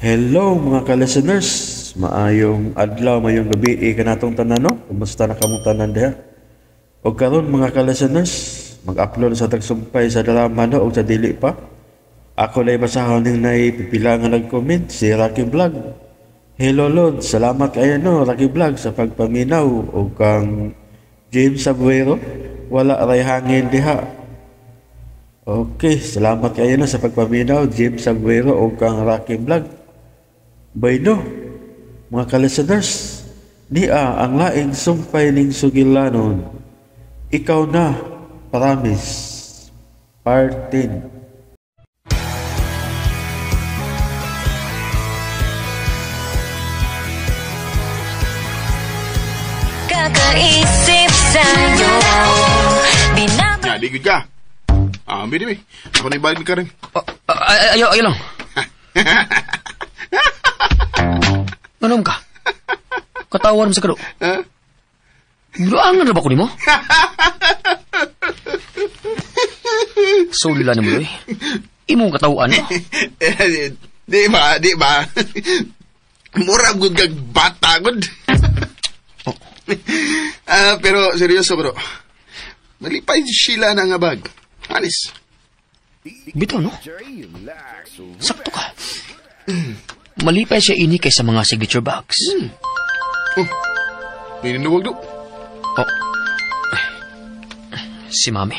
Hello mga ka-listeners, maayong adlaw, maayong gabi kanatong tanan, no? Kumusta na kamong tanan diha? Og karon mga ka-listeners, mag-upload sa tagsumpay sa drama, no, og sa dili pa. Ako na basahon ning nay pipila nga nag-comment, si Rocky Vlog. Hello Lord, salamat kayo, no, Rocky Vlog, sa pagpaminaw. Og kang James Abuero, wala ray hangin diha. Okay, salamat kayo, no, sa pagpaminaw, James Abuero og kang Rocky Vlog. Bueno, mga ka-listeners, niya ang laing sumpay ning sugilanon. Ikaw na, Promise, Part 10. Kakaisip sa'yo. Ya, di gud ka. Ah, bili, ako na ibalik ka rin. Ay, ayaw, ayaw lang. Anong ka? Katawar mo sa kado. Ha? Biruangan na ba ko nimo? Sulila ni mo, eh. Imong katawaan mo. Eh, di ba, di ba? Mura gud kag bata gud. Oh. Ah, pero seryoso bro. Malipay Sheila na nga bag. Anis. Bitaw, no? Sakto ka. Malipay siya ini kaysa mga signature bags. Oh, may ninuwag do. Oh. Si Mami.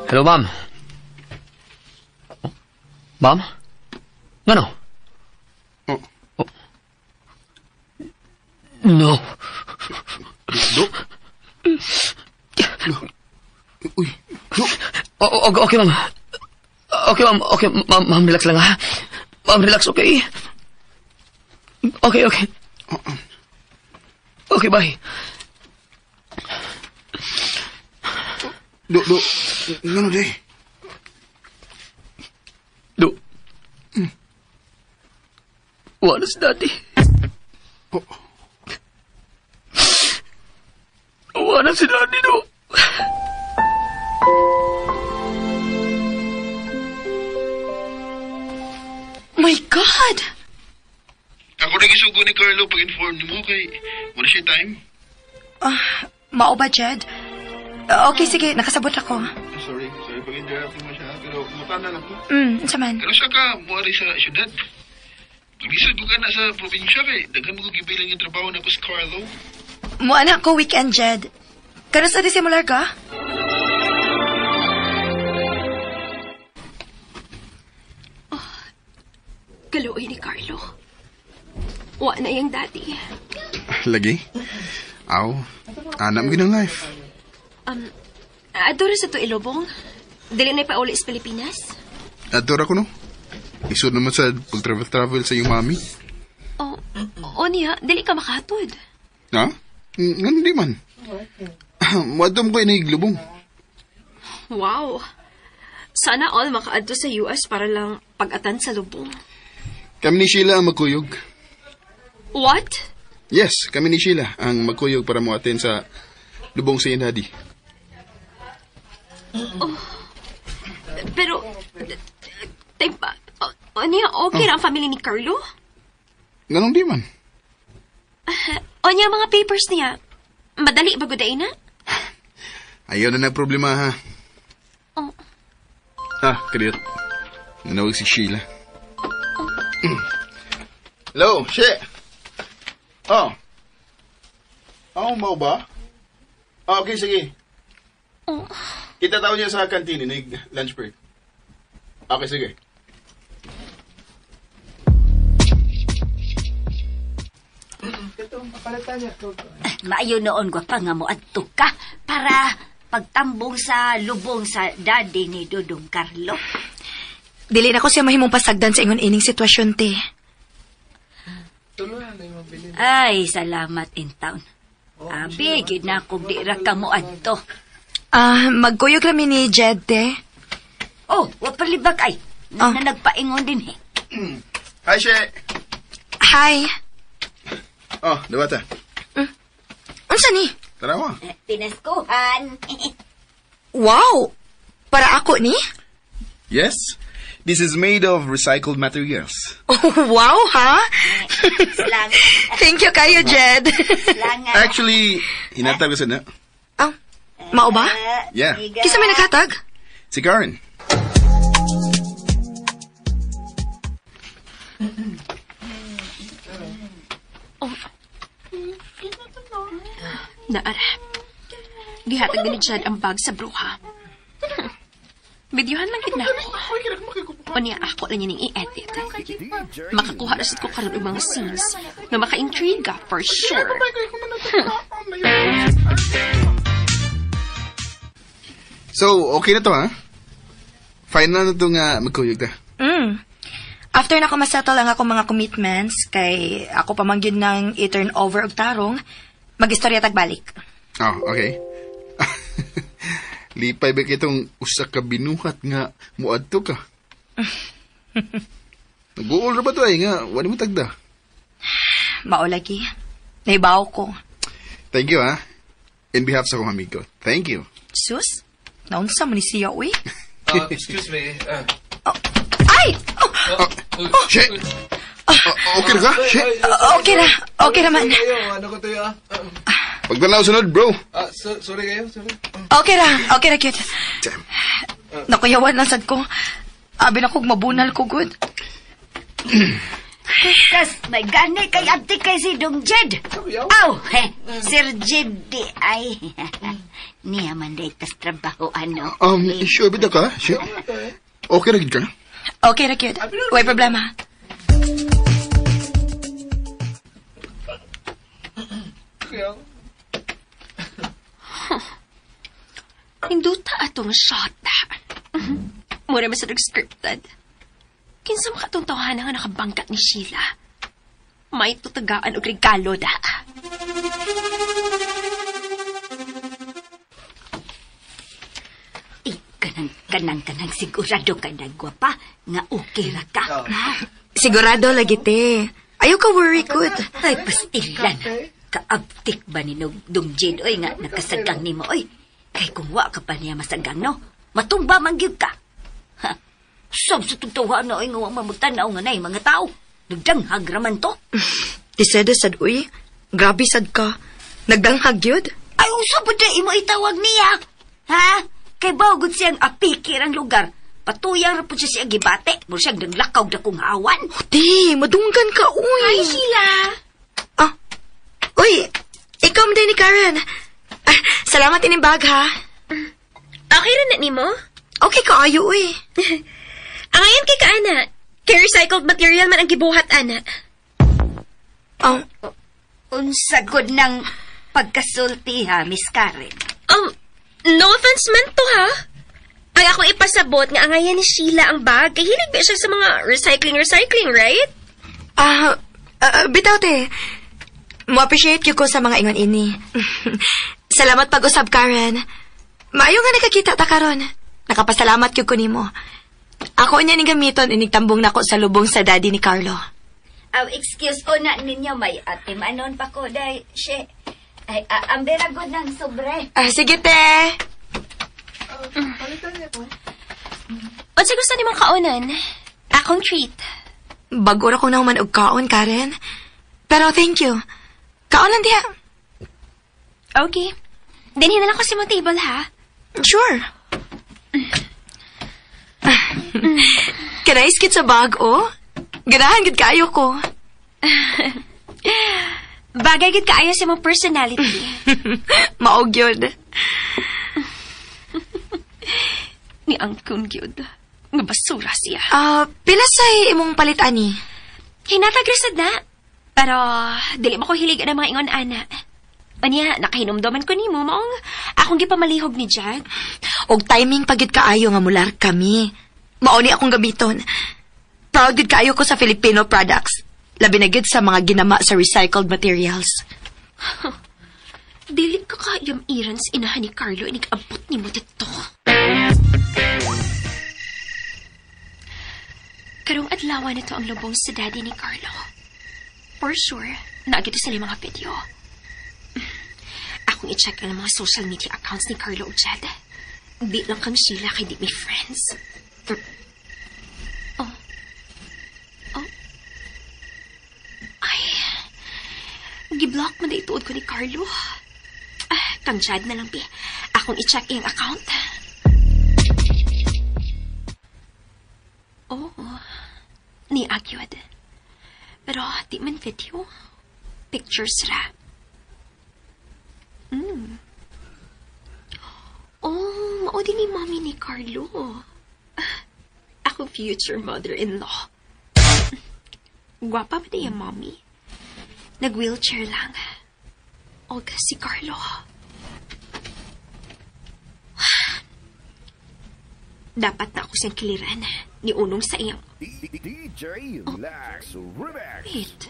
Hello, ma'am. Oh. Ma'am? Ngano? Oh. Oh. No. Do? No. Uy, do. Oh, okay, ma'am. Okay, ma'am. Okay, ma'am, ma'am, relax lang, ha? Ma'am, relax, okay? Okay, okay. Okay, bye. Do, do. Ngano, di? Do. Wala si Daddy. Oh. Wala si Daddy, do. My God! Ako na gisugo ni Carlo pag-inform mo kay wala siya time. Mao ba, Jed? Okay, sige. Nakasabot ako. Sorry, sorry pag-interrupt mo siya, pero muta na lang ko. Unsa man? Pero siya ka, muari sa syudad. Pag-isod ko ka na sa probinsya kay daghan mo ko gibilang yung trabaho na ko sa Carlo. Muana ko weekend, Jed. Karon sa disimular ka? Kaluoy ni Carlo. Wa na iyang daddy. Lagi? Aw, anam ginang life. Adoro sa to ilobong. Dili na pauli sa Pilipinas? Adoro ko, no? Isod naman sa pag-travel-travel sa iyong mami. Oh, o niya, dili ka makahatod. Ha? Nga hindi man. Muadtom ko iniglubong. Wow. Sana all makaadto sa US para lang pag-atan sa lubong. Kami ni Sheila ang magkuyog. What? Yes, kami ni Sheila ang magkuyog para mo-attend sa lubong sa iyong daddy. Oh, pero, pa, niya, okay ra ang family ni Carlo? Ganun di man. O niya, mga papers niya. Madali ba guday na? Ayaw na nagproblema, ha? Oh. Ah, kadiyot. Nanawag si Sheila. Oh. Hello, She! Oh. Oh, mau ba? Ah, okay, sige. Oh. Kita tao niya sa canteen, inig lunch break. Okay, sige. Maayo noon, gwapa nga mo adto ka para pagtambong sa lubong sa daddy ni Dudong Carlo. Dili na ko siya mahimong pasagdan sa ingon ining sitwasyon, te. Ay, salamat in town. Abi, gid na kung di ra ka mo adto. Ah, magkuyog kami ni Jed, te. Oh, wa palibak ay. Oh. Na nagpaingon din eh. Hi, She! Hi. Oh, dawata. Unsa ni? Tarawa. Pinaskuhan. Wow! Para ako ni? Yes. This is made of recycled materials. Oh, wow, ha? Salamat. Thank you kayo, Jed. Salamat. Actually, hinatag ko sa na. Oh, mao ba? Yeah. Kisa may naghatag? Si Karen. Naara. Gihatag din ni Jed ang bag sa bruha. Videohan lang gid na ako. Unya ako lang ning i-edit. Makakuha ra sad ko karon og mga scenes nga maka-intriga for sure. So, okay na to, ha? Final na to nga magkuyog ta. After na ko masettle ang akong mga commitments, kay ako pa man gyud nang i-turn over og tarong, mag-istorya tagbalik. Oh, okay. Lipay ba kitong usa ka binuhat nga muadto ka? Nag-uul ra ba to ay nga wala mo tagda. Mao lagi. Naibaw ko. Thank you, ha? In behalf sa akong amigo. Thank you. Sus, naunsa man ni siya, uy. Excuse me. Ay! Oh, Oh, shit! Oh, okay ra ka? Shit! Okay ra. Okay ra man. Kayo, ano ko to ah? Pagtanaw sunod, bro. Sorry kayo, sorry. Okay ra. Okay ra, cute. Damn. Nakuyawan lang sad ko. Abi na kog mabunal ko, good. Tas may gani kay abti kay si Dong Jed. Aw, he, Sir Jed di ay. Niya man day tas trabaho ano. Sure ba ka? Shit. Okay ra gid ka? Okay ra, cute. Way problema. Hinduta atong shot. Mura man sa scripted. Kinsa man katong tawhana nga nakabangga ni Sheila. May tutagaan og regalo da. Eh, kanang sigurado ka na gwapa nga okay ra ka. Ha? Sigurado lagi, te. Ayaw ka worry, good. Ay, pastilan. Kaabtik ba ni Dong Jed oy nga nakasagang nimo oy. Kay kung wa ka pa niya masagang no, matumba man gyud ka. Ha? Sab sa tugtawa na oy nga wa man magtan-aw nga nay mga tao. Nagdanghag ra man to. Tiseda sad, uy. Grabe sad ka. Nagdanghag yun. Ay, unsa ba di imo itawag niya? Ha? Kay bawgod siyang apikir ang lugar. Patuyang ra pud siya siya gibate. Mura siyang naglakaw dakong awan. Te, madunggan ka, uy. Hi, Sheila! Ah, uy, ikaw man ni Karen. Ah, salamat ining bag, ha? Okay ra na nimo? Okay kaayo, uy. Angayan kay ka, ana. Kay recycled material man ang gibuhat, ana. Oh, Unsa gud ng pagkasulti ha, Miss Karen? No offense man to, ha? Ay, ako ipasabot nga angayan ni Sheila ang bag. Kay hilig ba siya sa mga recycling, right? Bitaw, te. Mo-appreciate ko sa mga ingon ini. Salamat pag-usab, Karen. Maayo nga nakakita ta karon. Nakapasalamat gyud ko nimo. Ako niya ning gamiton inig tambong nako sa lubong sa daddy ni Carlo. Aw, excuse ko na ninyo, may atimanon pa ko, day, she. Ay, ambera gud ng sobre. Ah, sige, te. Unsa gusto nimong kaonan? Akong treat. Bago ra ko na human og kaon, Karen. Pero thank you. Kaon lang diha. Okay. Dinhin na lang ko sa imong table, ha? Sure. Can I skit sa bag, oh? Ganahan gid kaayo ko. Bagay gid kaayo sa imong personality. Maog yun. Ni angkon gyud. Nga basura siya. Pila say imong palit ani? Hinatag ra sad na. Pero dili mo ko hilig ang mga ingon ana. Anya, nakahinumduman ko nimo maong akong gipamalihog ni Jack. Og timing pagid kaayo nga mular kami. Mao ni akong gamiton. Proud gid kaayo ko sa Filipino products. Labi na gid sa mga ginama sa recycled materials. Dili ka kaayam iran sa inahan ni Carlo inig abot nimo dito. Karong adlaw nito ang lubong sa daddy ni Carlo. For sure, naagito sila yung mga video. Akong i-check ang mga social media accounts ni Carlo ug Jed. Di lang kang Sheila kay di may friends. Giblock man na ituod ko ni Carlo. Ah, kang Chad na lang, pi. Akong i-check iyang account. Oh, ni agyod. Pero di man video. Pictures ra. Oh, mao din ni mommy ni Carlo. Ako future mother-in-law. Gwapa ba na yung mommy? Nag-wheelchair lang. Olga si Carlo. Dapat na ako siyang kiliran ni Unong sa iyang... DJ Lax Remix. Wait.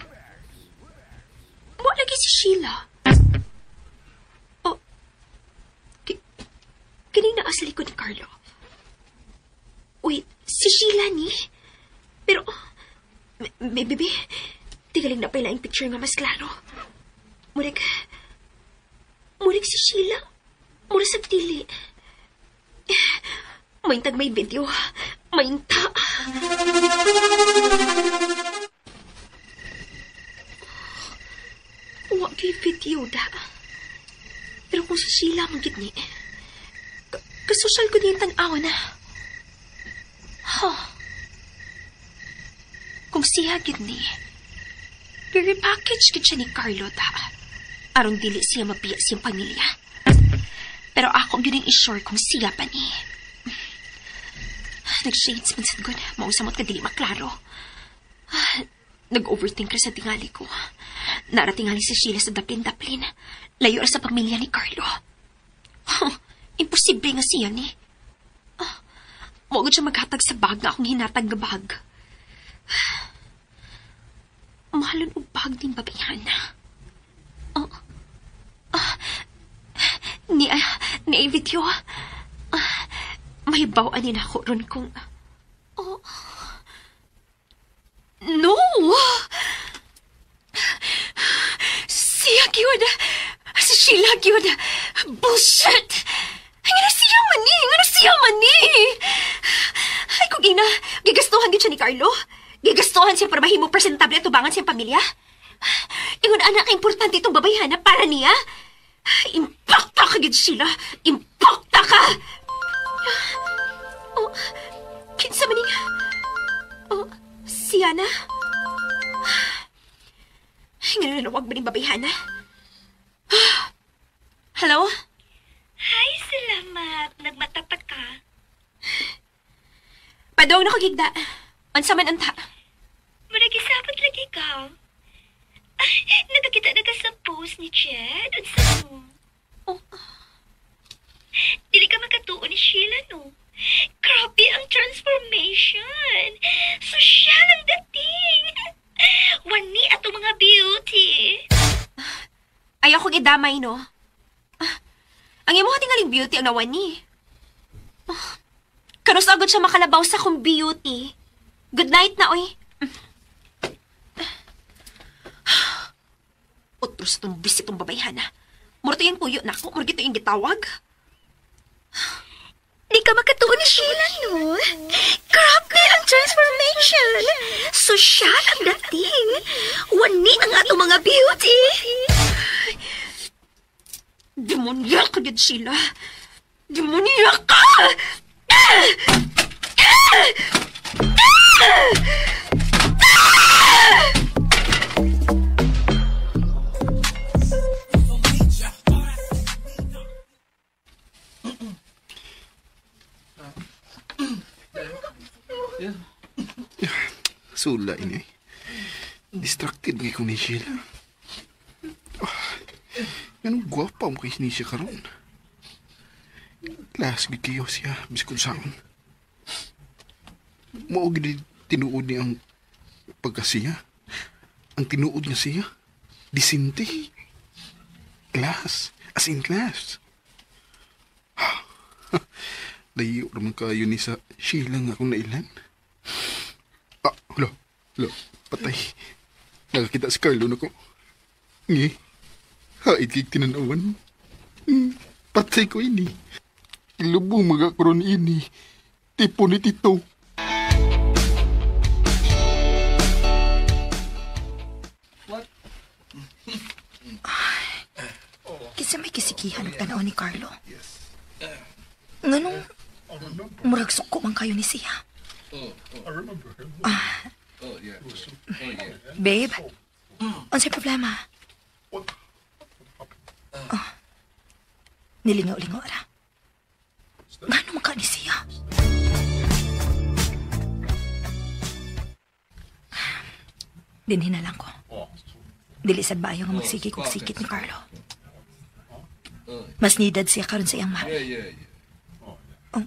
Mo lagi si Sheila. Oh. Kanina sa likod ni Carlo. Wait, si Sheila ni? Pero... Baby, tigaling na pala yung picture nga mas klaro. Murag si Sheila. Murag sa dili. Maintag may video. Mainta. Wa kay video da. Pero kung si Sheila manggit ni, kasosyal ko din tanaw na. Huh. Kung siya gid ni, repackage gid siya ni Carlo ta. Aron dili siya mabiya siyang pamilya. Pero ako gyud ang i-sure kung siya pa ni. Nag-shades man sad gud, mausamot ka dili maklaro. Nag-overthink ra sa tingali ko. Naratingali si Sheila sa daplin-daplin. Layo ra sa pamilya ni Carlo. Huh, imposible nga siya ni. Mo gud siya maghatag sa bag nga akong hinatag nga bag. Mahalon og bag din babayhana. Oh. Ni video. May bawaan ni nako ron kung... Oh. No! Siya gyud! Si Sheila gyud! Bullshit! Ngano siya man ni? Ngano siya man ni? Ay, kung ina, gigastuhan gyud siya ni Carlo. Gigastuhan siya para mahimo presentable at tubangan siyang pamilya. Ingon anak, importante itong babayhana para niya. Impakta ka gyud, Sheila! Impakta ka! Oh, kinsa man niya? Oh, siya na? Ngayon na wag ba ning babayhana? Hello? Hi, salamat. Nagmata pa ka. Padong na ko gigda. Unsa man unta? Muragisapot lagi ka. Nagkakita na ka sa post ni Jed. Unsa mo? Oh. Dili ka makatuon ni Sheila, no? Grabe ang transformation. Sosyal ang dating. Wani ato mga beauty. Ayaw kong idamay, no? Ang imo tingaling beauty ang nawani. Kanus agad siya makalabaw sa akong beauty. Good night na, oy. Otros itong bisit itong babayhana. Murto yung puyo na ako. Murto yung gitawag. Di ka makatuon ni Sheila, no? Grabe ang transformation. Sosyal ang dating. Wani ang atong mga beauty. Demonya ka din, Sheila. Demonya ka! Sula ini. Distracted ngay ko ni Sheila. Ganun gwapa mo kay ni siya karon. Class gid kayo siya biskon saon. Mao gid tinuod ni ang pagkasiya. Ang tinuod nga siya. Disinte. Class. As in class. Layo naman kayo ni sa Sheila nga akong nailan. Ah, hala. Hala, patay. Nakakita si Carlo na ko. Ngi. Hait kay tinanawan. Patay ko ini. Ilubong mga karon ini. Tipo ni Tito. What? sikihan og tan-aw ni Carlo. Nganong murag suko man kayo ni siya. Ah. Babe, unsay problema? Oh. Nilingaw-lingaw ra. Ngano man ka ni siya? Dinhi na lang ko. Dili sad maayo nga magsige kog sikit ni Carlo. Mas needed siya karon sa iyang mami. Oh,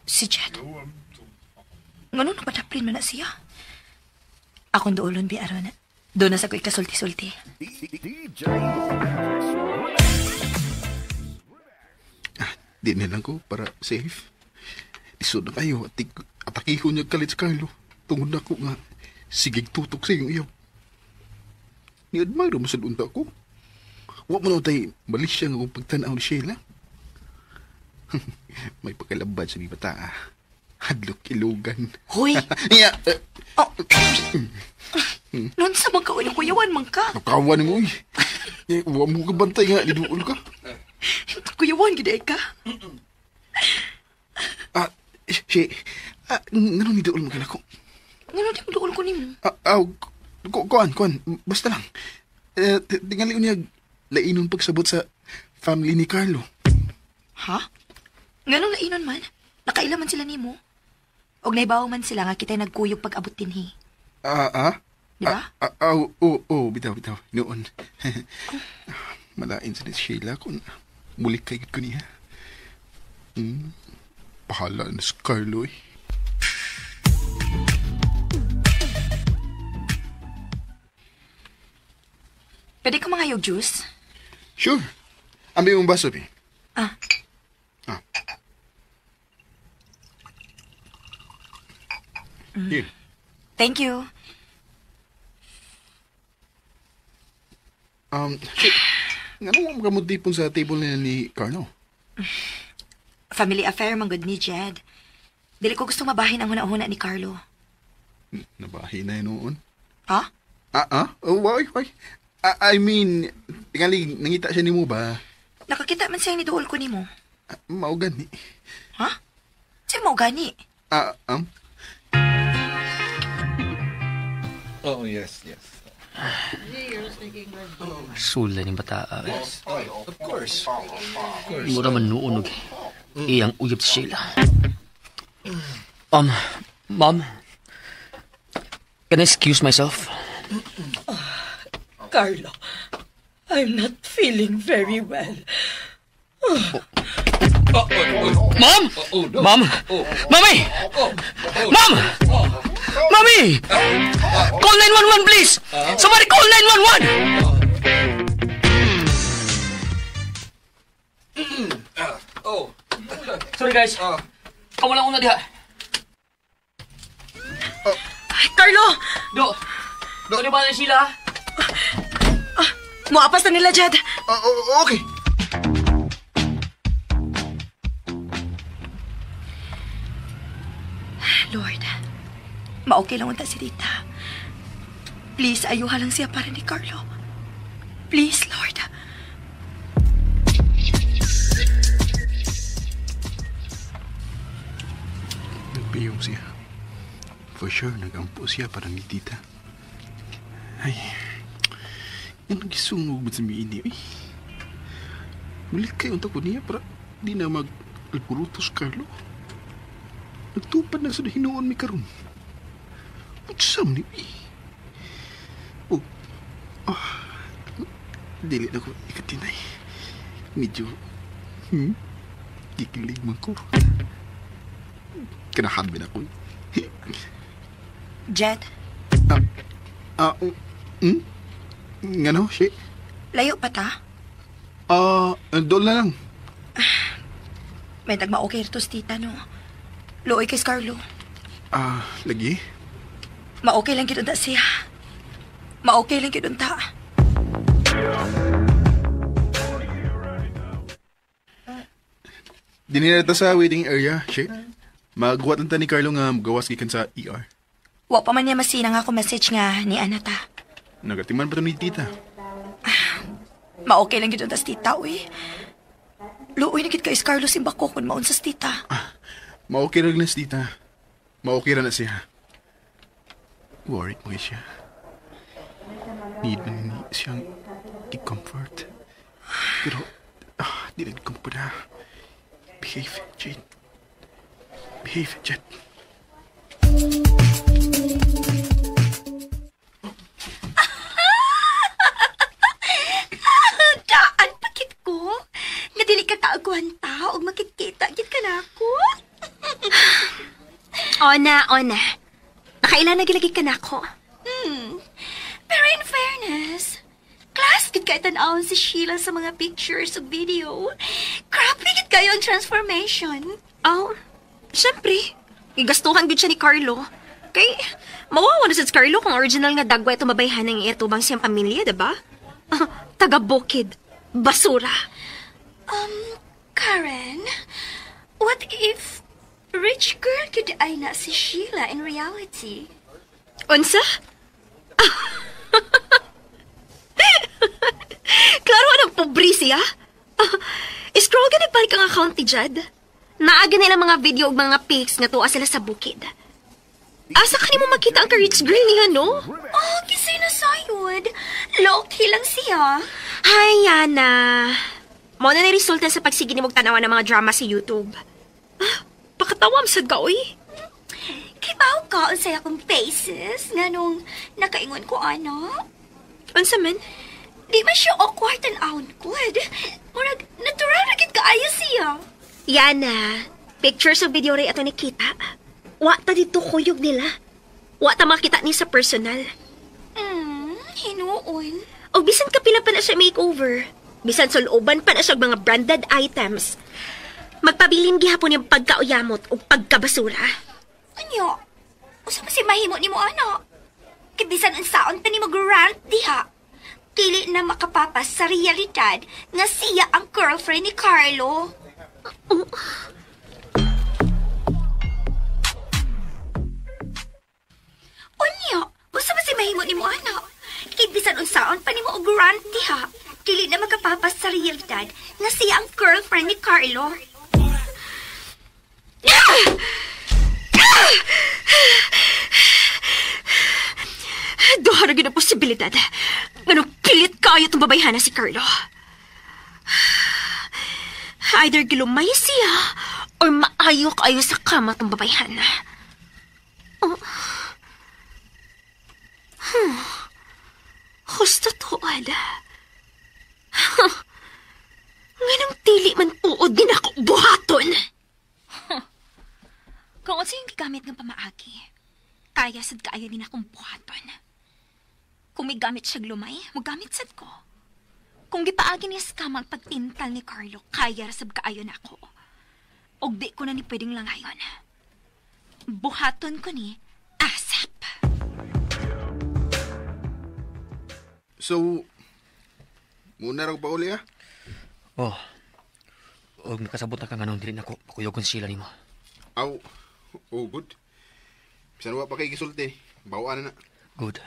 si Jed. Ngano napadaplin man na siya? Akong duolon bi aron. Doon na sa ko ikasulti-sulti. Di na lang ko para safe. Isod na kayo at atakihon niya kalit sa Carlo. Tungod na ko nga sigig tutok sa iyong iyaw. Ni-admire mo sa unta ko. Wa mo na tayo mali siya nga kung pagtanaw ni Sheila. May pagkalabad sa bata. Hadlok ilugan. Hoy! Yeah. Oh. Noon sa mga kuyawan man ka. Nakawan mo eh. Wa mo ka bantay nga, liduol ka. Kuyawan, gid ka. She, ngano ni duol mo kanako? Ngano di mo duol ko nimo? Kuan, basta lang. Tingali niya lainon pagsabot sa family ni Carlo. Ha? Ngano lainon man? Nakaila man sila nimo. Og naibaw man sila nga kita'y nagkuyog pag-abot dinhi. Di ba? Oo, bitaw. Noon. Malain sa ni Sheila kung mulik kay ko niya. Pahala na si Carlo eh. Pwede ka mangayog juice? Sure. Ambi mong baso, be. Ah. Here. Thank you. Shit. Ngano mo kamudipon sa table nila ni Carlo? Family affair man gud ni Jed. Dili ko gusto mabahin ang huna-huna ni Carlo. Nabahin na yun noon. Ha? Oh, why? I mean, tingali, nangita siya ni mo ba? Nakakita man siya ni duol ko ni mo. Mao gani. Ha? Siya mao gani? Oh, yes. Sula ni bata. Of course. Mura man noon og iyang uyab si Sheila. Mom, can I excuse myself? Carlo, I'm not feeling very well. Mom! No. Mom! Mommy! Mom! Mommy! Call 911, please! Somebody call 911! Oh. Sorry, guys. Kamu lang una diha. Carlo! Do! Do, di ba na sila? Muapas na nila, Jed. Okay. Lord, ma-okay lang unta si Rita. Please, ayuha lang siya para ni Carlo. Please, Lord. Nagpiyong siya. For sure, nagampo siya para ni Tita. Ay, yan ang gisungog mo sa miini. Ay, mulit kayo unta ko niya para di na mag-alpurutos, Carlo. Nagtupad na sa hinuon mi karon. Utsam ni mi. Oh, dili na ko ikatinay. Medyo, kikilig man ko. Kanahan ba na ko? Jed? Ngano, shit? Layo pa ta? Doon na lang. May nagma-okay rito si tita, no? Luoy kay Carlo. Lagi? Ma-okay lang gid unta siya. Ma-okay lang gid unta. Dinira ta sa waiting area, shit. Maghuwat lang ta ni Carlo nga magawas gikan sa ER. Wa pa man niya masina nga ako message nga ni Ana ta. Nagatiman pa to ni tita. Ma-okay lang gid tas tita, uy. Luoy na gid kay Carlos simbako kung maon sa tita. Ma-okay ra na tita. Ma-okay ra na siya. Worried mo siya. Need man ni siyang i-comfort. Pero, di na ko mapada. Behave, Jade. Behave, Jade. Daan pakit ko. Nga dili ka kaagwanta og makikita gid ka na ako. Ona, ona. Nakailan na gilagi ka na ako. Pero in fairness, class gid kay tan-awon si Sheila sa mga pictures ug video. Grabe gid kayo ang transformation. Oh, syempre. Gigastuhan gid siya ni Carlo. Kay, mawawa na sa Carlo kung original nga dagwa ito mabayhan ng itubang siyang pamilya, diba? Taga-bukid. Basura. Karen, what if rich girl could I na si Sheila in reality? Unsa? Klaro anong pobre siya. Scroll ka nagbalik ang account ni Jad. Naaga nila mga video ug mga pics nga tuwa sila sa bukid. Asa ka nimo makita ang ka-rich girl niya, no? Oh, kisay na sayod. Low-key lang siya. Hay, Yana. Mao na ni resulta sa pagsige nimo tanawa ng mga drama sa YouTube. Pakatawam sad ka, oy. Kibaw ka unsay akong faces nga nung nakaingon ko ano? Unsa man? Di man siya awkward tan-awon good. Murag natural ra gid kaayo siya. Yana, pictures o video ray ato nakita. Wa ta dito kuyog nila. Wa ta makita ni sa personal. Hinuon. O bisan kapila pa na siya makeover. Bisan suloban pa na siya og mga branded items. Magpabilin gihapon yung pagkauyamot o pagkabasura. Anyo? Usa pa si mahimo nimo ana? Kay bisan unsaon pa nimo grant diha. Dili na makapapas sa realidad nga siya ang girlfriend ni Carlo. Oh. Unya, usa pa si mahimo nimo ana? Kay bisan unsaon pa nimo og grant diha. Dili na makapapas sa realidad nga siya ang girlfriend ni Carlo. Duha ra gyud ang posibilidad. Nganong pilit kaayo itong babayhana si Carlo. Either gilumay siya or maayo kaayo sa kama itong babayhana. Oh. Husto tuod. Nganong dili man tuod din ako buhaton. Kung unsa yung gigamit ng pamaagi, kaya sad kaayo din akong buhaton. Kung may gamit siyag lumay, mugamit sad ko. Kung gipaagi niya sa kama ang pagtintal ni Carlo, kaya ra sab kaayo na ako. Og di ko na ni pwedeng langayon. Buhaton ko ni ASAP. So, muna raw pa uli, ah? Oh. Og makasabot na ka nga nung dili na ko pakuyogon sila nimo. Aw, oh, good. Bisan wa pa kay gisulti. Bawaan na na. Good.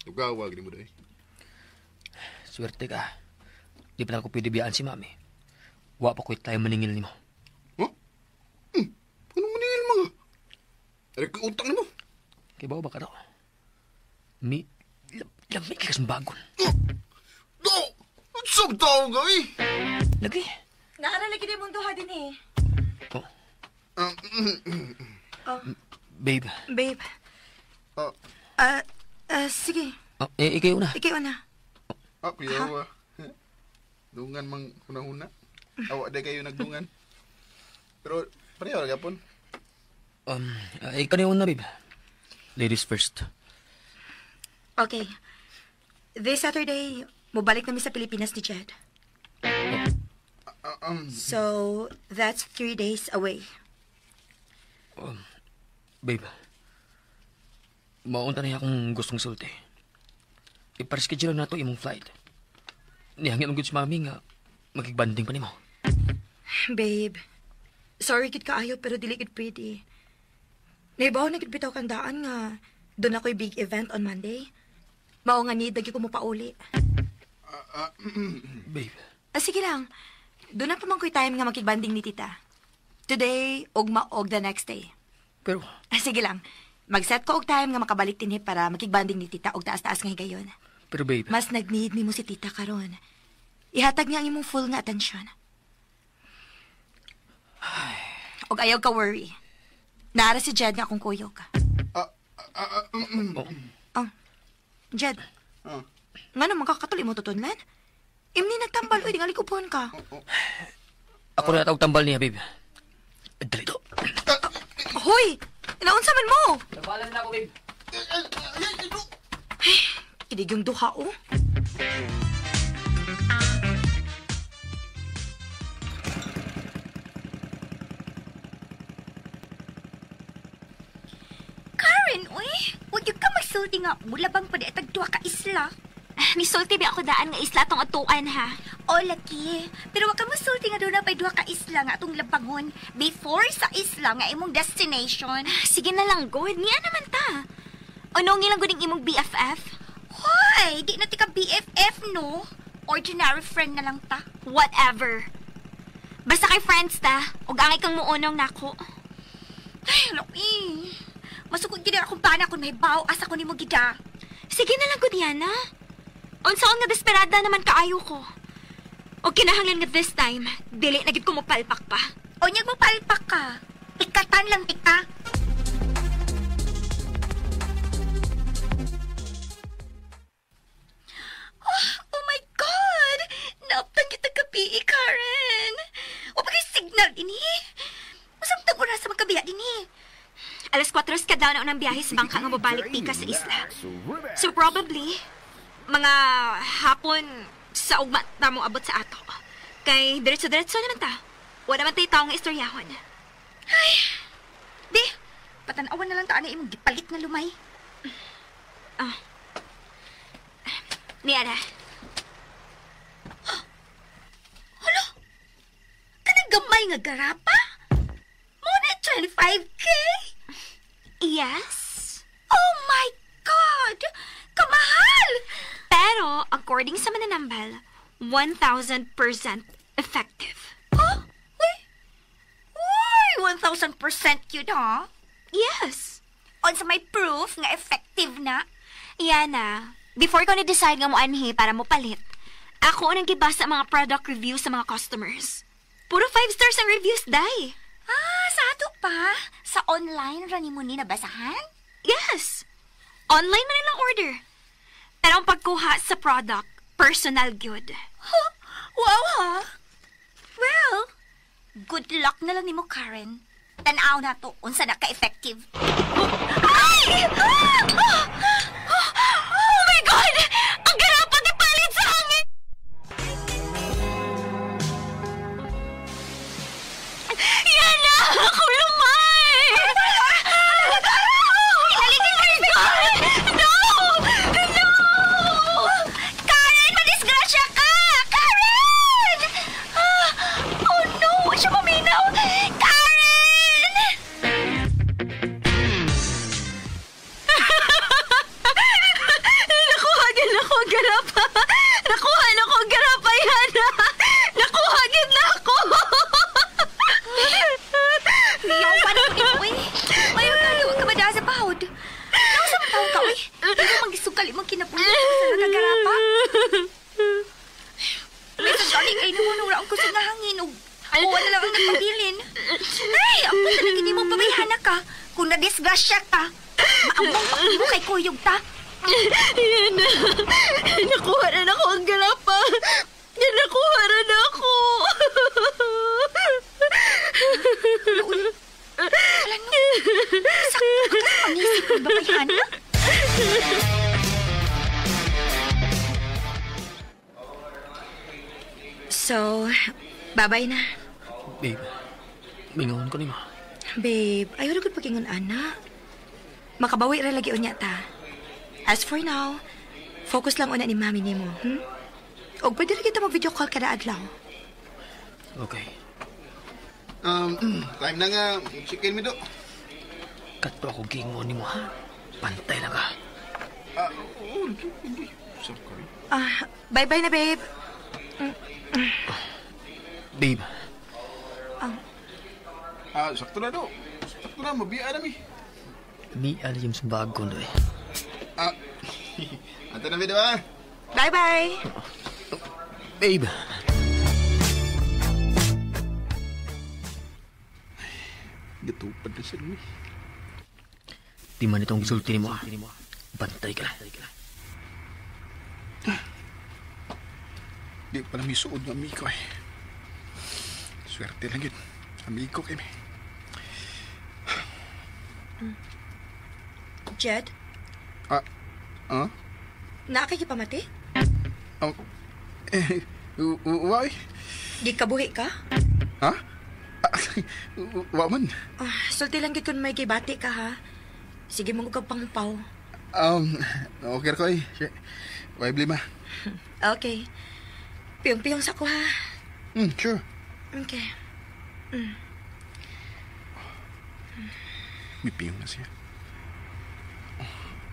Tugawag ni mo doy. Swerte ka. Di pa na ako pwede biyaan si mami. Wa pa ko'y tayo maningil nimo. Huh? Anong maningil mga? Aray ko'y utang nimo. Kay bawa ba ka daw? Mi, lamig ka bagon. Do! Unsog taong ka, eh! Lagi. Naara lagi di mong duha din eh. Oh. Oh. Babe. Babe. Oh. Sige. Oh, ikaw na. Ikaw na. Ah, kuya. Dungan mang huna-huna. Awa, di kayo nagdungan. Pero, pareho ra gapon. Ikaw na yung una, babe. Ladies first. Okay. This Saturday, mubalik nami sa Pilipinas ni Jed. So, that's 3 days away. Babe, maunta na akong gustong sulti. Ipareschedule na to imong flight. Nihangin mong good si mami nga magigbanding pa nimo. Babe, sorry kid kaayo pero dili kid pretty. Naibaw na kid bitaw kang daan nga doon ako'y big event on Monday. Mao nga ni dagi ko mo pauli. Babe. Sige lang. Doon na pa man ko'y time nga makigbanding ni tita. Today, ugma og the next day. Pero... Sige lang. Mag-set ko og time nga makabalik dinhi para makigbanding ni tita og taas-taas nga higayon. Pero babe... Mas nag-need nimo si tita karon. Ihatag niya ang imong full nga atensyon. Og ayaw ka worry. Naara si Jed nga akong kuyog. Oh. Jed. Nga naman kakatuloy mo tutunlan? Imni nagtambal, uy, tingali kupon ka. Ako na tawag tambal niya, babe. Dali to. Hoy! Naunsa man mo? Tambalan na ako, babe. Ay, kidig yung duha, oh. Karen, uy! Huwag yung ka magsulti nga. Mula bang pa di atag duha ka isla? Misulti ba ako daan nga isla tong atuan, ha? O, laki. Pero wag ka musulti nga doon na pa'y duha ka isla nga atong labangon before sa isla nga imong destination. Sige na lang, God. Niya naman ta. Ano ngilang guning imong BFF? Hoy! Di na ti ka BFF, no? Ordinary friend na lang ta. Whatever. Basta kay friends ta, ug angay kang muunong nako. Ay, laki. Masukod gid akong pana kung may baw asa ko nimo gida. Sige na lang, Diana. Unsaon nga desperada naman kaayo ko. O kinahanglan nga this time, dili na gid ko mopalpak pa. O nyag mopalpak ka. Pikatan lang tika. Oh my God! Naaptang kita kapi, Karen. O pagay signal dinhi. Masamtang oras sa magkabiya dinhi. 4:00 ka daw na unang biyahe sa bangka nga mobalik pika sa isla. So probably, mga hapon sa ugma ta mo abot sa ato. Kay diretso-diretso naman ta. Wala man tayo taong istoryahon. Ay, di, patanawan na lang ta na imong gipalit nga lumay. Ah. Niara. Hala? Kanang gamay nga garapa? More than 25K? Yes. Oh my God! Kamahal! Pero, according sa mananambal, 1,000% effective. Huh? Uy! Uy! 1,000% yun, ha? Yes. On sa may proof nga effective na? Yana, before ko na-decide nga mo anhi para mo palit, ako unang gibasa ang mga product reviews sa mga customers. Puro 5 stars ang reviews, day. Ah, sa ato pa? Sa online rani mo ni nabasahan? Yes. Online man nilang order. Pero ang pagkuha sa product, personal good. Huh? Wow, ha? Well, good luck na lang nimo, Karen. Tanaw na to, unsa na ka-effective. Ay! Oh my God! Ang garapag ipalit sa hangin! Yana! Ako lumay! Oh my God! No! No! Karen! Madisgrasya ka! Karen! Oh no! Siya maminaw! Karen! Nakuha gid na ko garapa! Nakuha na ko garapa, Yana! Nakuha gid na ako! Yawa na ko, uy! Mayo kayo, huwag ka madala sa bahod. Nausa man taong ka, uy! Hindi mo mangisukal imong kinabuhi sa nakagarapa. May sagali kayo naman, wala ang kusog nga hangin. Uwa na lang ang nagpabilin. Ay, ang punta na gini mo pabayhana ka. Kung nadisgrasya ka, maambong pa mo kay kuyog ta. Yana, nakuha na ako ang garapa. Nakuha na ako. Alam mo, sakto ka sa pangisip ng babayhana. So, babay na. Babe, mingon ko ni ma. Babe, ayaw na gud pagingon, ana. Makabawi ra lagi unya ta. As for now, focus lang una ni mami nimo, Og pwede ra kita mag-video call kada adlaw. Okay. Time na nga, chicken mi do. Kato ako gingon nimo, ha? Pantay lang ka. Oo, hindi. Ah, bye-bye na, babe. Babe. Ah, sakto na do. Sakto na, mabiya na mi. Biya na yung sa bago do eh. Ah, ato na mi, diba? Bye-bye. Babe. Gatupad na siya mi. Di man itong gisulti ni mo ah. Bantay ka na. Di pala may suod ng amigo eh. Swerte lang yun. Amigo kami. Jed? Ah? Ah? Naakikipamati? Oh. Eh, why? Gikabuhi ka? Ha? Wa man. Ah, sulti lang gid kun may gibati ka ha. Sige mo kag pangpaw. Okay ko eh. Why blima? Okay. Piyong-piyong sa ko ha. Sure. Okay. May piyong na siya.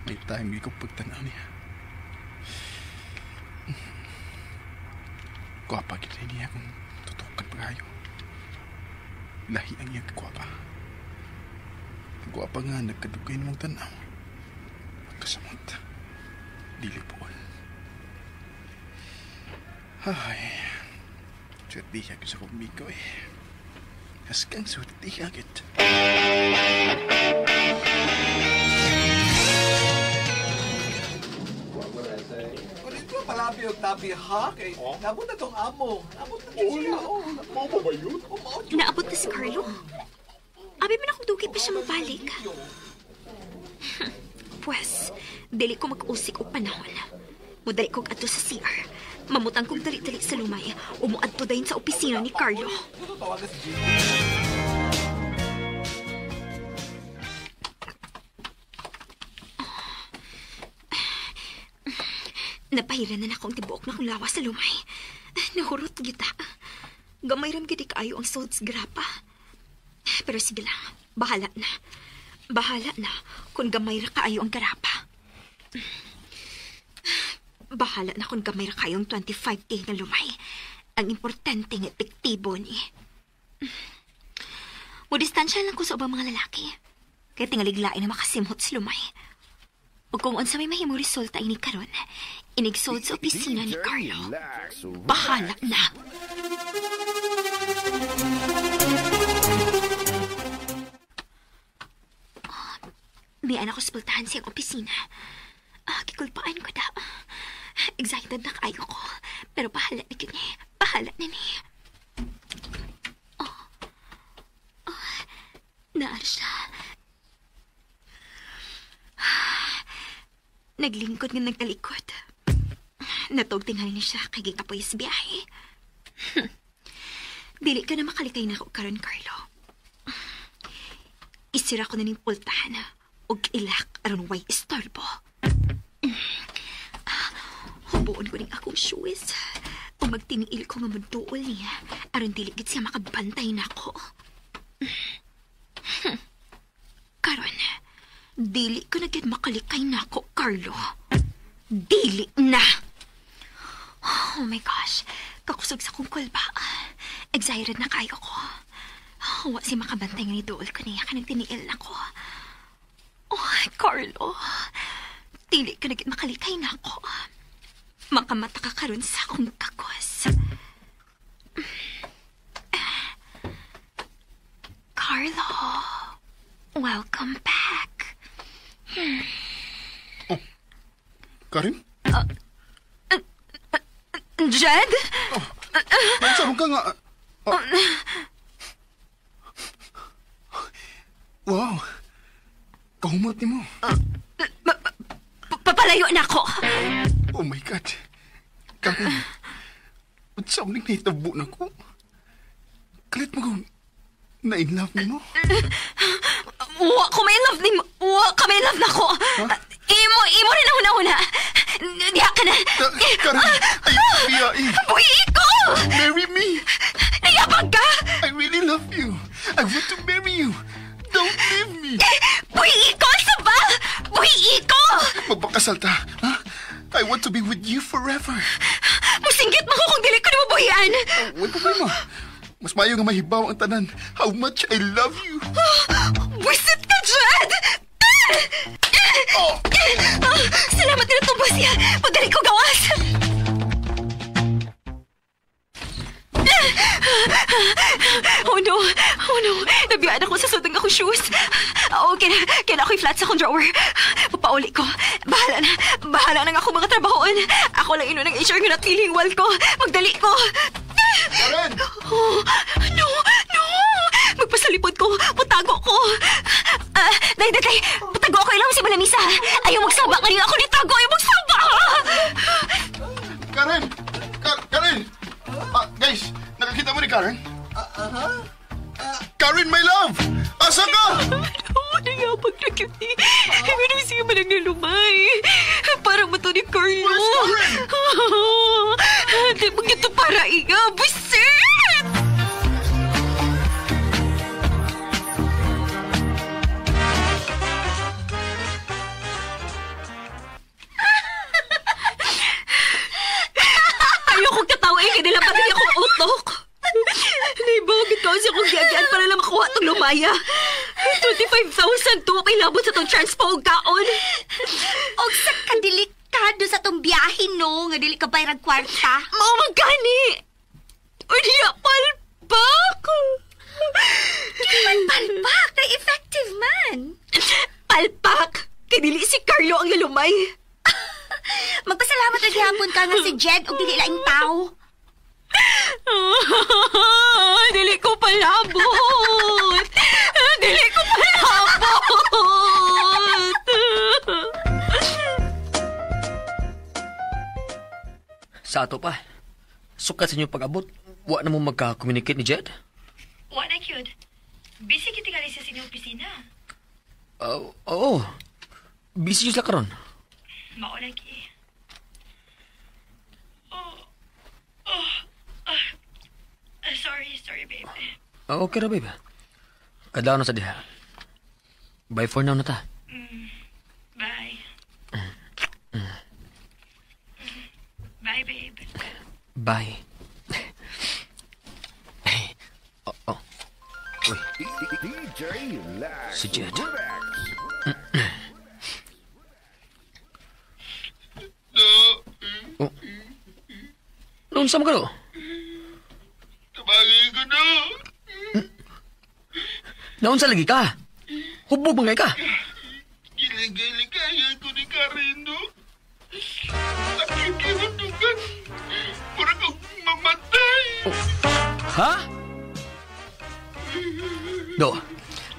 May time ko pagtanaw niya. Gwapa kita niya kung tutukan pa kayo. Lahi ang iyang gwapa. Gwapa nga nagkadugay namang tanaw. Pagkasamot. Dili pool. Ay. Swerte siya sa kumiko eh. Haskang swerte siya git. Kung palabi og tabi ha kay nabot na tong amo. Nabot na siya. Mao ba yun? Naabot na si Carlo. Abi man akong dugay pa siya mabalik. Pwes, dili ko mag-usik og panahon. Mudali kog adto sa CR. Mamutang kog dali-dali sa lumay. Umuadto dayon sa opisina ni Carlo. Napahiran na akong tibuok na akong lawas sa lumay. Nahurot gita. Gamay ram gid kaayo ang suds grapa. Pero sige lang, bahala na. Bahala na kung gamay ra kaayo ang garapa. Bahala na kung gamay ra kaayo ang 25K nga lumay. Ang importante nga epektibo ni. Mudistansya lang ko sa ubang mga lalaki. Kaya tingaliglain na makasimhot sa lumay. O kung unsa may mahimong resulta ini karon, inigsold sa opisina ni Carlo. Bahala na. May anak ko sa pultahan siyang opisina. Kikulpaan ko da. Excited na kaayo ko. Pero bahala na kini. Bahala na ni. Oh. Oh. Naar siya. Naglingkod nga nagtalikod. Natog tingali ni siya kay gikapoy sa biyahe. Dili ka na makalikay na ako karon, Carlo. Isira ko na ning pultahan og ilak aron way istorbo. Hubuon ko ning akong shoes. O magtiniil ko nga magduol niya aron dili gid siya makabantay nako. Karon, dili ko na gid makalikay nako, Carlo. Dili na! Oh my gosh, kakusog sa kong kulba. Excited na kayo ko. Wa si makabantay nga ni duol ko niya kanang tiniil nako. Oh, Carlo. Dili ka na gid makalikay nako. Makamata ka karon sa akong kakos. Carlo, welcome back. Oh, Karen? Jed? Oh, saan ka nga? Oh. Wow! Kahumot ni mo. Papalayo na ako. Oh my God. Karen, saan mo nahitabo na ko? Kalit mo kung na-in love ni mo? Wa ko may love ni mo. Wa ka may love na ko. Huh? Imo rin ang una-una. Diha ka na. Karen, ay, biya eh. Buhi ko! Marry me! Nayabag ka! I really love you. I want to marry you. Don't leave me. Buhi ko, saba! Buhi ko! Magpakasal ta, ha? I want to be with you forever. Musinggit mo ko kung dili ko na mabuhian. Way problema. Mas maayo nga mahibaw ang tanan. How much I love you. Buisit ka, Jed! Oh. Salamat na tumba siya. Pagdali ko gawas. Oh no! Oh no! Nabiyaan ako sa sudang ako shoes. Okay na. Kaya na ako'y flat sa akong drawer. Papauli ko. Bahala na. Bahala na nga ako mga trabahoon. Ako lang ino ng HR nga natiling wal ko. Magdali ko. Karen! Oh, no! No! Magpasalipod ko. Patago ko. Day, day, day. Patago ako ilang si Malamisa. Ayaw magsaba kanina ako nitago. Ayaw magsaba! Karen! Karen! Guys, nakakita mo ni Karen? Karen, my love! Asa ka? No, nangapag na cute eh. Pero siya man ang nalumay. Para mo to ni Carlo. Where's Karen? Di mo gito para iya. Busit! Ayokong katawa eh. Kaya pati akong utok. Naibawagin ko siya kung giagian para lang makuha itong lumaya. 25,000 to. May labot sa itong transpo o kaon. Og sa kadelikado sa itong biyahe, no? Nga dili ka bayrag kwarta. Mao man gani. Unya, palpak. Di man palpak. Kay effective man. Palpak. Kay dili si Carlo ang lalumay. Magpasalamat na gihapon ka nga si Jed og dili laing tao. Dili ko palabot. Dili ko palabot. Sa ato pa. Sukat sa inyong pag-abot, wa na mo magka-communicate ni Jed? Wa na, cute. Busy kita siya sa inyong opisina. Oo. Busy sila karon. Mao lagi. Sorry, babe. Okay ra, babe. Kadlaw na sa diha. Bye for now na ta. Bye. Bye, babe. Bye. Oh. Uy. DJ Lex Si Jed. Oh. Noon sa mga Tabagin ko na. Naon sa lagi ka? Hubog mga ka. Giling-giling kaya ko ni Karen, no? Nakikinutugan. Parang kong mamatay. Oh. Ha? Do.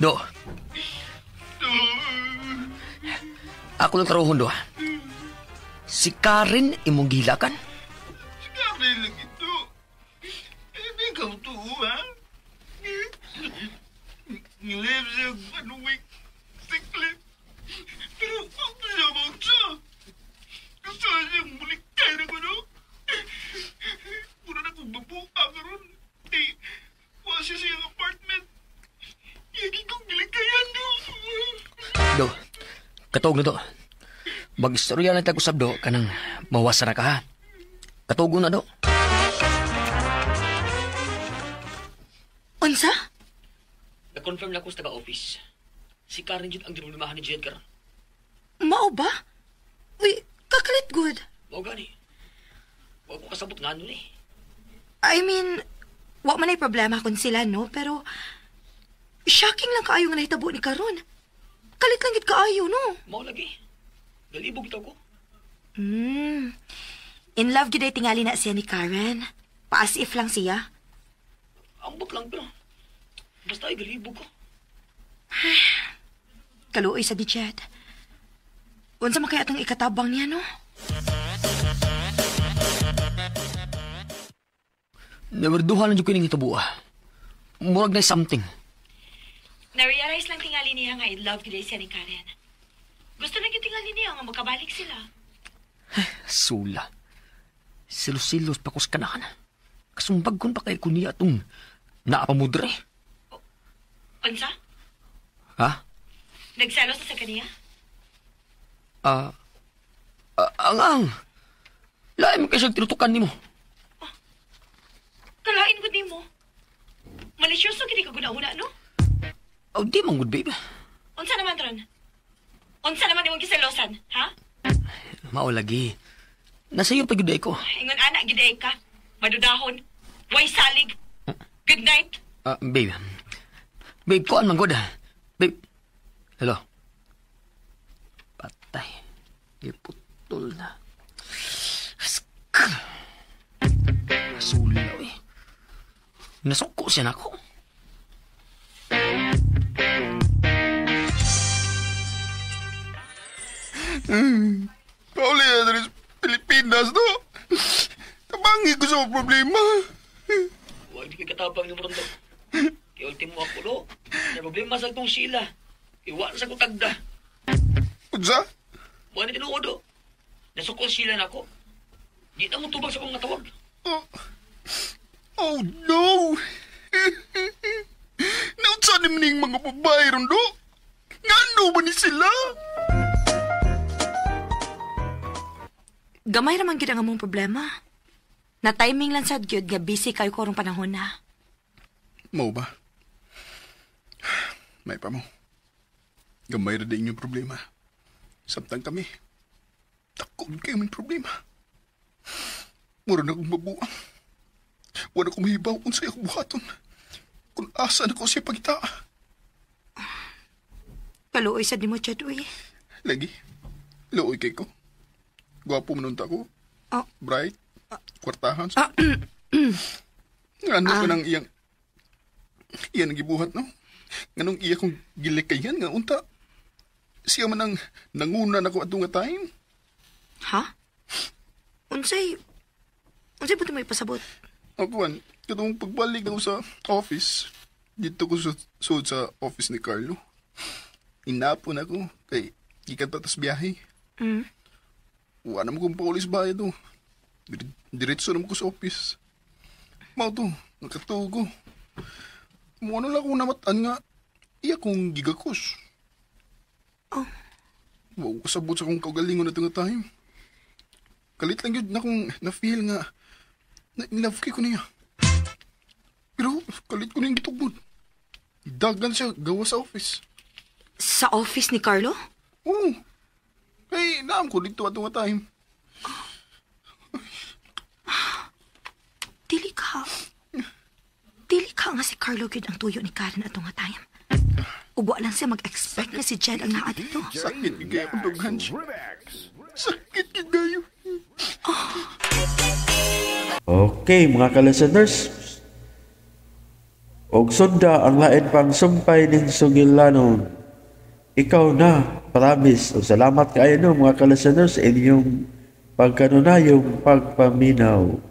Do. Ako lang taruhon, do. Si Karen imong gilakan? Si Karen lang ito. Hindi ikaw to, ha? Nilip siya panuwik. Siklip. Pero ako siya siya. Gusto siyang mulikay na ko, no? Mura na kong babuka karon. Eh, wala siya sa iyang apartment. Yagi kong gilikayan, do. Do, katog na do. Mag-istorya na tag-usap, do, kanang mawasa na ka, ha? Katugo na, do. Unsa? Na-confirm na ko sa taga-office. Si Karen yun ang dinulumahan ni Jed karon. Mao ba? Uy, kakalit good. Mao gani. Wa ko kasabot nga nun eh. I mean, wa man ay problema kung sila, no? Pero, shocking lang kaayo nga nahitabo ni Karon. Kalit lang gid kaayo, no? Mao lagi. Galibog ito ko. In love gid ay tingali na siya ni Karen. Paas if lang siya. Ambot lang pero. Basta ay galibog ko. Kaluoy sa di Jed. Unsa man kaya atong ikatabang niya, no? Nawerduhan lang jud ko ning hitabo. Murag na something. Na-realize lang tingali niya nga in love gid siya ni Karen. Gusto lang tingali niya nga magkabalik sila. Sula. Silos-silos pa kus kanahan. Kasumbag kon pa kay ko niya atong naapamudre. Unsa? Ha? Nagselos na sa kaniya? Ang. Lain mo kayo siyang tinutukan nimo. Kalain gud nimo. Malisyoso gid ka guna-una, no? Oh, di man good, babe. Unsa naman ron? Unsa naman imong giselosan, ha? Mao lagi. Nasa iyo pa gyud ko. Ingon ana gid ay ka. Madudahon. Way salig. Good night. Ah, babe. Babe, kuan man gud. Babe. Hello. Patay. Iputol na. Sk. Nasulaw eh. Nasuko siya nako. Pauli na diri sa Pilipinas, no? Tabangi ko sa mga problema. Huwag di katabang ni Rondo. Kaya ultimo ako, no? May problema sa itong sila. Iwan sa kong tagda. Unsa? Buwan na tinuod, oh. Nasuko sila nako. Di na mo tubag sa kong natawag. Oh, oh no! Naunsa ni maning mga babae ron, do? Ngano ba ni sila? Gamay ra man gyud ang among problema. Na timing lang sad gyud nga busy kayo karong panahon na. Mao ba? May pa mo. Gamay ra din yung problema. Samtang kami. Takon kayo may problema. Mura na akong mabuang. Wala akong mahibaw kung sa'yo akong buhaton. Kung asa na ko siya pagita. Kaluoy sad nimo Chad uy. Lagi. Luoy kay ko. Gwapo man unta ko. Oh. Bright. Kwartahan. Ano ka nang iyang... Iyan ang gibuhat, no? Nganong iya kong gilikayan nga unta. Siya man ang nanguna na ko ato nga time. Ha? Unsay Unsay buti mo ipasabot? Ako, katong pagbalik na ko sa office, dito ko sa sud sa office ni Carlo. Inapon ako kay gikan pa tas biyahe. Wa na mo kong paulis bahay do. Diretso na mo ko sa office. Mao to, nakatugo. Mo ano lang akong namatan nga, iya kong gigakos. Oh. Wa ko kasabot sa akong kaugalingon na ito nga time. Kalit lang yun na akong na-feel nga na in love kay ko niya. Pero kalit ko niyang gitugbod. Dagan siya gawa sa office. Sa office ni Carlo? Oo. Kay naam ko dito ato nga time. Dili ka. Dili ka nga si Carlo gyud ang tuyo ni Karen ato nga time. Ug wa lang siya mag-expect nga si Jed ang naa dito. Sakit gyud kayo akong dughan siya. Sakit gyud kayo. Okay, mga ka-listeners. Og sunda ang lain pang sumpay ning sugilanon. Ikaw na, promise. Og salamat kaayo no, mga ka-listeners, sa inyong pagkanunayong pagpaminaw.